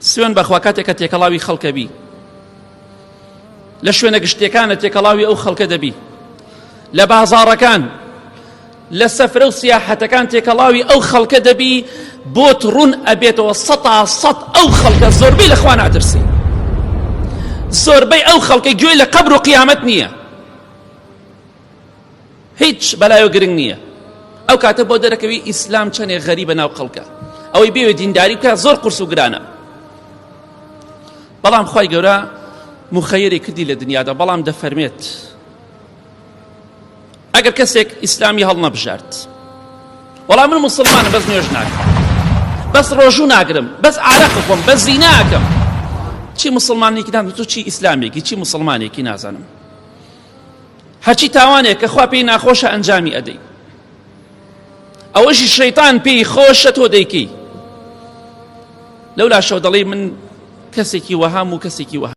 سوێن بەخوا کاتێک کە تێکەڵاوی خەڵکە بی لە شوێنە گشتیەکانە تێکەڵاوی ئەو خەڵکە دەبی لە بازاڕەکان لە سەفرە و سیاحەتەکان تێکەڵاوی ئەو خەڵکە دەبی بۆت ڕوون ئەبێتەوە سەتا سەد ئەو خەڵکە زۆربەی لە خوا ناترسی زۆربەی ئەو خەڵکە گوێی لە قەبر و قیامەت نییە هیچ بەلایەوە گرنگ نییە ئەو کاتە بۆ دەرەکەوی ئیسلام چەندێک غەریبە ناو خەڵکە ئەوەی بێوێ دینداری بکە زۆر قورس و گرانە بەڵام خی گەورە مخەیری کردی لە دنیادا بەڵام دەفەرمێت ئەگەر کەسێک ئیسلامی هەڵنەبژارد وەڵام من مسلمانە بەس نوێژ ناکەم بەس ڕۆژوو ناگرم بەس عارەق خۆم بەس زیناکەم چی مسلمانێکی نازانم تۆ چی ئیسلامێکی چی مسلمانێکی نازانم هەرچی تاوانێک کە خوا پێی ناخۆشە ئەنجامی ئەدەی ئەوەشی شەیتان پێی خۆشە تۆ دەیکەی لەو لاشەوە دەڵێ من کەسێکی وەهام و کەسێکی وەها.